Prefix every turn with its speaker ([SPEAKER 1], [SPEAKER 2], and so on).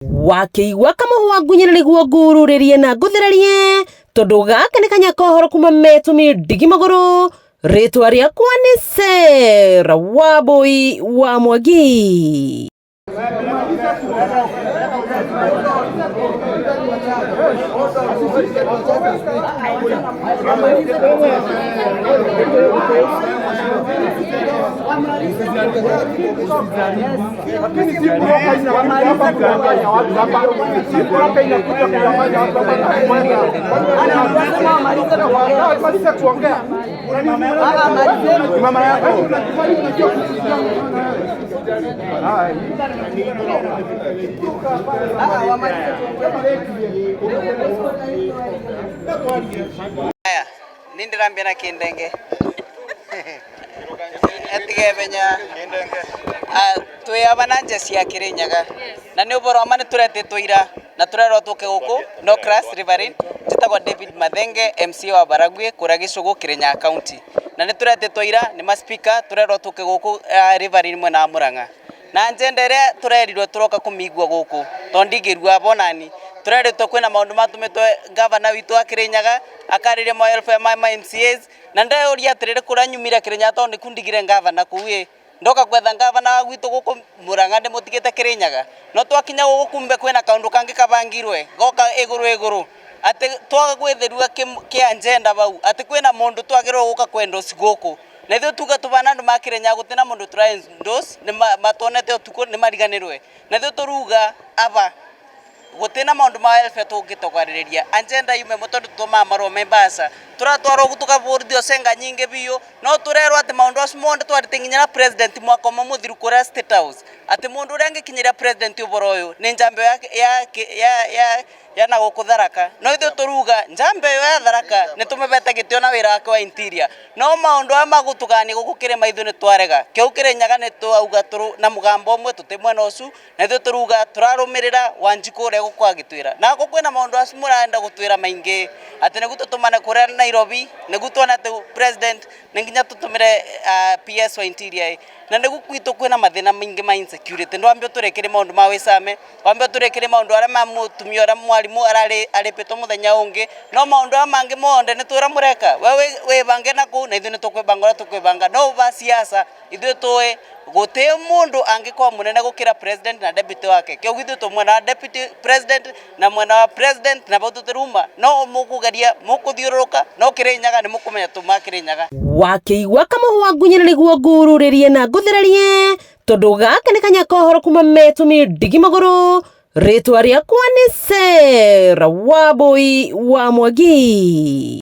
[SPEAKER 1] Wakĩigua kamũhwa ngunyĩra nĩguo ngururĩrie na ngũthererie tondũ gaka nĩ kanya kohoro kuma metũmi ndigi magũrũ. Rĩtwa rĩakwa nĩ Sarah Wambui wa Mwangi.
[SPEAKER 2] Lakini si broker inakuja hapa kudanganya watu hapa. Si broker inakuja kudanganya watu hapa na kumweka. Maliza kuongea. Mama yako.
[SPEAKER 3] Aya, nindirambia na kindenge etige benya twi aba na njeci ya Kirinyaga na ni uboro ma ni turetitwo ira na turerwo tuke guku no class Riverine. Njitagwo David Mathenge, MC wa Baragwi kura Gicugu, Kirinyaga County, na ni turetitwo ira ni ma speaker turerwo tuke guku Riverine mwena wa Murang'a na njenda iria turerirwo turoka kumigua guku to ndingirua bonani. Tureritwo kwina maundu matumitwe gavana witu wa Kirinyaga akaririe ma welfare ma MCAs na ndeuria atiriri kuria nyumire Kirinyaga tondu nikundigire gavana kuu ii ndoka gwetha gavana wa gwitu guku Murang'a ndimutigite Kirinyaga no twakinya guku kumbe kwina kaundu kangi kabangirwe goka iguru iguru ati twaga gwithirua kia agenda bau ati kwina mundu twagirwo guka kwendorse guku na ithuĩ tuga tubana andu ma Kirinyaga gutina mundu tura endorse ni matonete utuku ni mariganirwe na ithuĩ turuga aba gutina maundu ma welfare tungitogariria agenda yume mo tondu tumaa marua me mbaca turatwarwo gu tukabũrithio cenga nyingi biũ no turerwo ati maundu acio monde twarite nginya na president mwaka ũmwe mũthiru kuria State House ati mundu uria angikinyiria president uboro uyu ni njambe ya na guku Tharaka no ithuĩ turuga njambe ĩyo ya Tharaka nĩ tũmĩbete gĩtĩo na wĩra wake wa interior no maũndũ aya magũtũgania gũkũ kĩrĩma ithuĩ nĩ twarega kĩu Kĩrĩnyaga nĩ twauga tũrũ na mũgambo ũmwe tũtĩ mwena ũcio na ithuĩ tũruga tũrarũmĩrĩra Wanjikũ ũrĩa gũkorwo agĩtwĩra na gũkũ kwĩna maũndũ acio mũrenda gũtwĩra maingĩ atĩ nĩguo tũtũmane kũrĩa Nairobi nĩguo tuone atĩ president nĩ nginya tũtũmĩre PS wa interior na nĩguo gwitũ kwĩna mathĩna maingĩ ma insecurity. Ndwambe ũtũrĩkĩrie maũndũ ma wĩcame wambe ũtũrĩkĩrie maũndũ arĩa ma mũtumia ũrĩa mwarimũ ararĩ arĩpĩtwo mũthenya ũngĩ no maũndũ aya mangĩ monde nĩ twĩra mũreka we wĩbange na kũu na ithuĩ nĩ tũkwĩbanga ũrĩa tũkwĩbanga no ba siasa ithuĩ tũĩ gũtĩ mũndũ angĩkorwo mũnene gũkĩra president na deputy wake kĩu ithuĩ tũ mwena wa deputy president na mwena wa president na bau tũtiruma no mũkũgeria mũkũthiũrũrũka no Kĩrĩnyaga nĩ mũkũmenya tuma Kĩrĩnyaga.
[SPEAKER 1] Wakĩigua kamũhwa ngunyĩra nĩguo ngururĩrie na ngũthererie tondũ gaka nĩ kanya kohoro kuma metũmi ndigi magũrũ. Rĩtwa rĩakwa nĩ Sarah Wambui wa Mwangi.